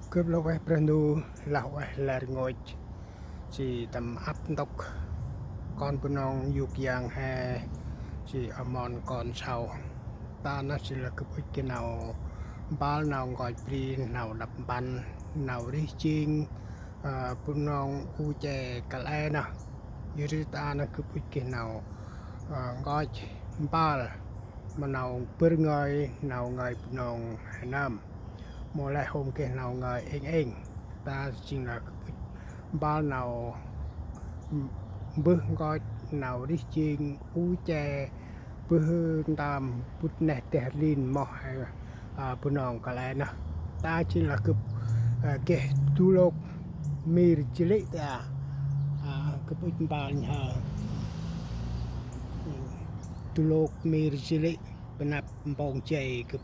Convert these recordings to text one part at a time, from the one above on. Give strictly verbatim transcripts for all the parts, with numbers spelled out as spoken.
Gâp lah ueh Brah Ndu, lah ueh lĕ rngôch, si tâm ăp ntŭk kon Bunong yôk yang he, si amon kon sau. Ta nơh si lah gâp ŭch geh nau mpơl, nau nkoch bri, nau đăp mpăn, nau rêh jêng, ơ, Bunong u che kăl e nơh. Yor ri ta nơh gâp ŭch geh nau, ơ, nkoch mpơl ma nau bâr ngơi, nau ngơi Bunong he nơm. Mâu lĕ hôm geh nau ngơi êng êng. Ta jêng lah gâp ŭch mpơl nau mbơh nkoch, nau rêh jêng u che bơh ntơm bŭt neh deh lin moh he, a, Bunong kăl e nơh. Ta jêng lah gâp, a, geh du lôk mir jê̆ lê̆ ta, a, gâp ŭch mpơl nhhơ. Du lôk mir jê̆ lê̆, bơh năp mpông jay gâp,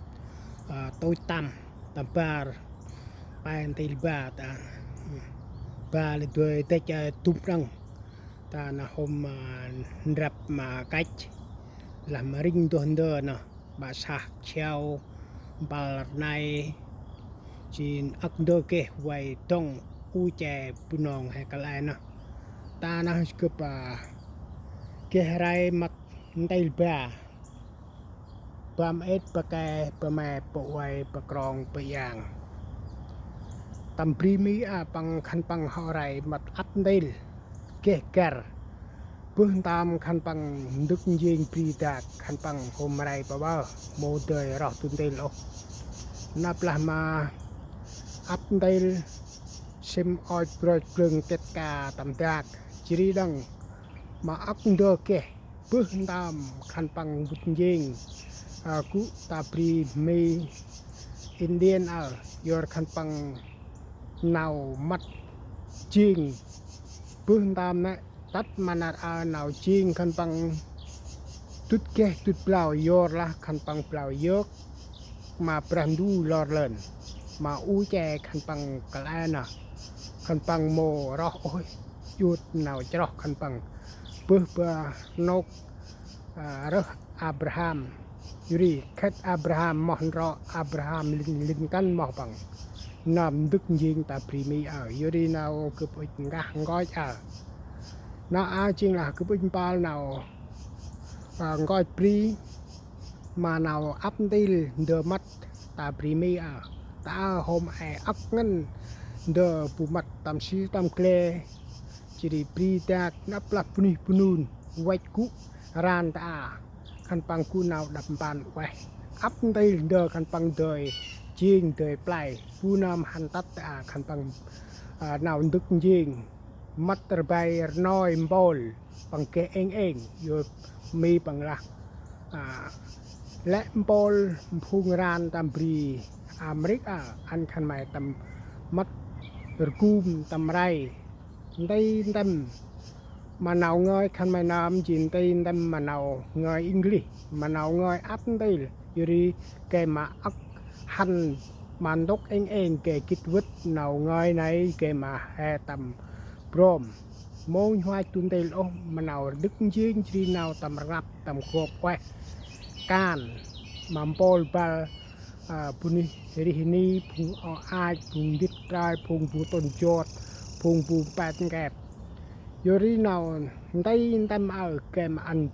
a, tôch tăm, tăm bar, pe ntil ba ta, ba lĕ dơi dăch, a, dŭm đăng. Ta nơh hôm, a, ndrăp ma kăch, lah ma rĭng ndôh ndơ nơh, ƀă sah siau, mpăl rnay, jêng âk ndơ geh vay dŏng u che Bunong he kăl e nơh. Ta nơh gâp, a, geh rai măt ntil ba. Bơh mĭt, bơh ke, bơh me, bơh uay, bơh krong, bơh yang. Tâm bri Mi a păng khân păng hŏ rai măt ăp ntil geh găr. Bơh ntơm khân păng ndâk njêng bri dak khân păng hôm rai bơ bơ, mâu dơi roh du ntil ôh. Nđâp lah ma ăp ntil sĭm ôch brôch glưng kĕt ka tâm dak, jêh ri đăng ma âk ndơ geh bơh ntơm khân păng bŭt njêng, a, gŭ ta bri Mi Indian a, yor khân păng nau măt jêng bơh ntơm nĕ tât ma nar a nau jêng khân păng dŭt geh dŭt blau yor lah khân păng blau yơk ma Brah Ndu lor lơn, ma u che khân păng kăl e nơh, khân păng mâu roh ôh, jut nau chroh khân păng bơh bơh rnôk, a, rơh Abraham. Yor ri khât Abraham moh ndrŏ, Abraham Lin-, Lincoln moh păng nơm ndâk njêng ta bri Mi a. Yor ri nau gâp ŭch nkah nkoch a. Nau a jêng lah gâp ŭch mpơl nau, a, nkoch bri ma nau ăp ntil ndơ măt ta bri Mi a. Ta hôm e âk ngăn ndơ bu măt tâm si tâm gle, jêh ri bri dak nđâp lah bunuyh bunun văch gŭ ran ta a. Khân păng gŭ nau đăp mpăn ueh. Ăp ntil ndơ khân păng dơi jêng dơi play. Bu nơm hăn tât ta a khân păng, a, nau ndâk njêng. Măt rbay rnoi mpôl păng geh êng êng. Yor Mi păng lah, a, lĕ mpôl mphung ran tâm bri Amêrik a, ăn khân may tâm măt rgum tâm rai. Nti ntĭm ma nau ngơi khân may nơm jêng nti ntĭm ma nau ngơi English, ma nau ngơi ăp ntil. Yor ri gay ma âk hăn ma ntŭk êng êng gay gĭt vât nau ngơi nây gay ma he tâm brom. Mâu nhuach du ntil ôh ma nau ndâk njêng jêh ri nau tâm rnglăp tâm gop ueh kan ma mpôl băl, a, bunuyh rêh ni, phung o ach, phung ndĭt trai, phung bu tŭn jot, phung bu mpet nkep. Yor ri nau nti ntĭm a gay ma ăn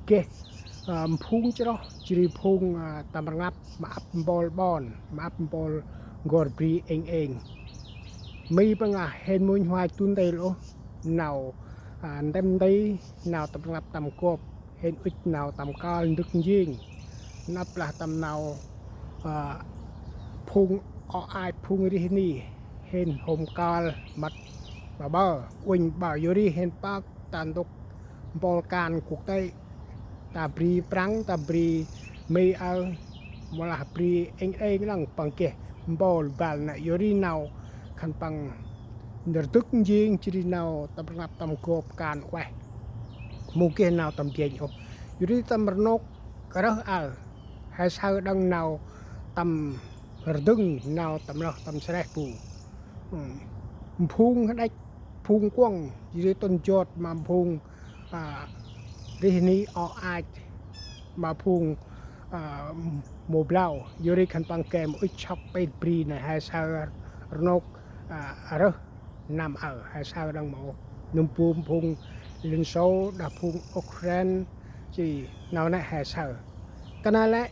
geh, a, mphung chroh, jêh ri phung, a, tâm rnglăp ma ăp mpôl ƀon, ma ăp mpôl n'gor bri êng êng. Mi păng a hên mâu nhuach du ntil ôh nau, a, ntĭm nti, nau tâm rnglăp tâm gop, hên ŭch nau tâm kơl ndâk njêng. Nđâp lah tâm nau, a, phung o ach phung rêh ni hên hôm kơl măt bơ bơ, uănh bơ yor ri hên pơk ta ntŭk mpôl kan quốc tế, ta bri Prăng, ta bri Mi a, mâu lah bri êng êng lăng păng geh mpôl băl nây. Yor ri nau khân păng ndâk njêng jêh ri nau tâm rnglăp tâm gop kan ueh. Mâu geh nau tâm biêng ôh. Yor ri tâm rnôk rơh a, he saơ đăng nau tâm rdâng, nau tâm lơh tâm sreh bu. Ưm. Mphung hđăch, phung kuŏng, jêh ri tŭn jot ma phung, a, rêh ni o ach, ma phung, a, mâu blau. Yor ri khân păng gay ma ŭch sŏk pit bri nây he saơ rnôk, a, rơh năm aơ he saơ đŏng mâu ôh. Nâm bu phung Liên Xô đah phung Ukraine, jêh ri nau nê he saơ. Kơt nây lĕ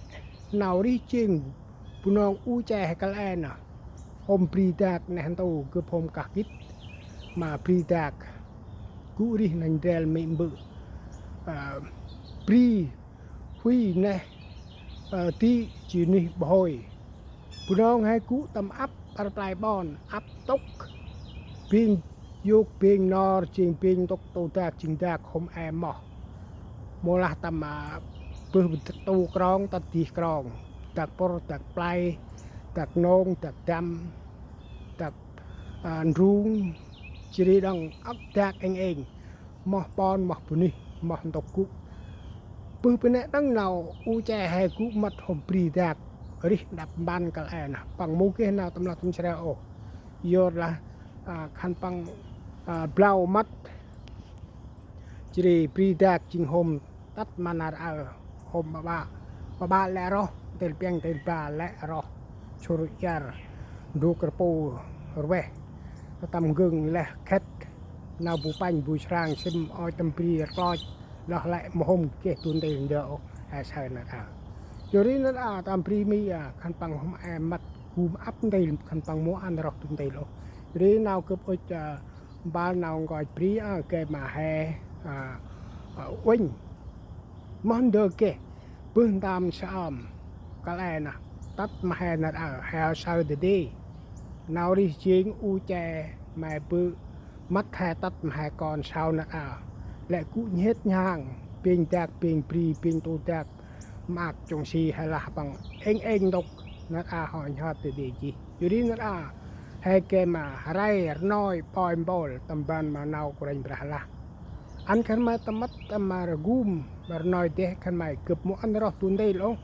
nau rêh jêng Bunong u che he kăl e nơh. Hôm bri dak neh ntu gâp hôm kah gĭt ma bri dak gŭ rêh nanh ndrel mê̆ mbơ̆. A, bri Huy neh, a, ti jêh nuyh bhôi. Bunong he gŭ tâm ăp ƀar play ƀon, ăp ntŭk. Bêng yôk bêng nor, jêng bêng ntŭk tu dak jêng dak hôm e moh. Mâu lah tâm, a, bơh tu krong, tât dih krong. Dak pŭr, dak play, dak nông, dak dăm, dak, a, ndrung. Jêh ri đŏng âk dak êng êng. Moh ƀon, moh bunuyh, moh ntŭk gŭ. Bơh bơh nê đŏng nau u che he gŭ mât hôm bri dak rêh đăp mpăn kăl e nơh. Păng mâu geh nau tâm lah tâm sreo ôh. Yor lah, a, khân păng, a, blau mât. Jêh ri bri dak jêng hôm tât ma nar aơ hôm ƀaƀă, ƀaƀă lĕ roh, ntil piăng ntil ba lĕ roh. Sŭr iăr, ndrôk rpu, rveh, tâm gơng lĕ khĕt, nau bu pănh bu srang sĭm ôi tâm bri rkloch, lah lĕ mâu hôm geh du ntil ndơ ôh, e saơ nar aơ. Yor ri nar aơ tâm bri Mi, a, khân păng hôm e mât gum ăp ntil khân păng mâu ăn roh du ntil ôh. Yor ri nau gâp ŭch, a, mbal nau nkoch bri, a, gay ma he, a, a, uănh. Moh ndơ geh, bơh ntơm saơm, kăl e nơh, tât ma he nar aơ, he saơ dadê. Nau rêh jêng u che, mê̆ bơ̆, mât he tât ma he kon sau nar aơ. Lĕ gŭ nhhêt nhhang, bêng dak, bêng bri, bêng tu dak, maak chông si he lah păng êng êng ntŭk, nar aơ hŏ nhhơt dadê jêh. Yor ri nar aơ, he gay ma rai rnoi ƀoi mpôl tâm ban ma nau Kôranh Brah lah. Ăn khân may tâm mât tâm ma rgum, rnoi deh khân may gâp mâu ăn roh du ntil ôh.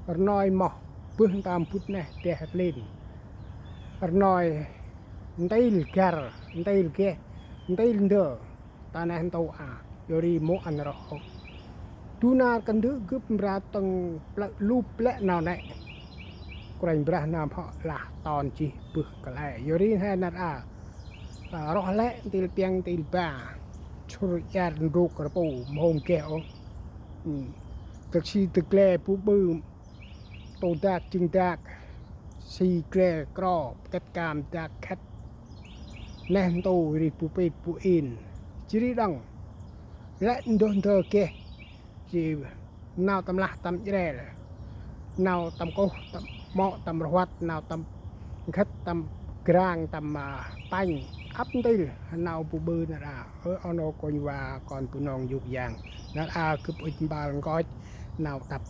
Rnoi moh, bơh ntơm bŭt neh deh rlin. Rnoi ntil găr, ntil geh, ntil ndơ. Ta neh ntu a, yor ri mâu ăn roh ôh. Du nar kandơ̆ gâp mra tâng plơ̆ lup lĕ nau nê. Kôranh Brah nơm hŏ lah ton jêh bơh kăl e. Yor ri he nar aơ, a, roh lĕ ntil piăng ntil ba. Sŭr iăr ndrôk rpu mâu hôm geh ôh. Ưm. Dâk si dâk gle bu ƀư tu dak jêng dak, si gle kro, kĕt kam dak khĕt. Neh ntu ri bu pit bu in. Jêh ri đŏng. Lĕ ndôh ndơ geh. Jêh nau tâm lah tâm jrel. Nau tâm kôh, tâm mŏ, tâm rhuăt, nau tâm nkhât, tâm grang, tâm, a, pănh. Ăp ntil, nau bu ƀư nar aơ. Ơ, oh nô kônh va kon Bunong yôk yang. Nar aơ gâp ŭch mbal nkoch, nau tăp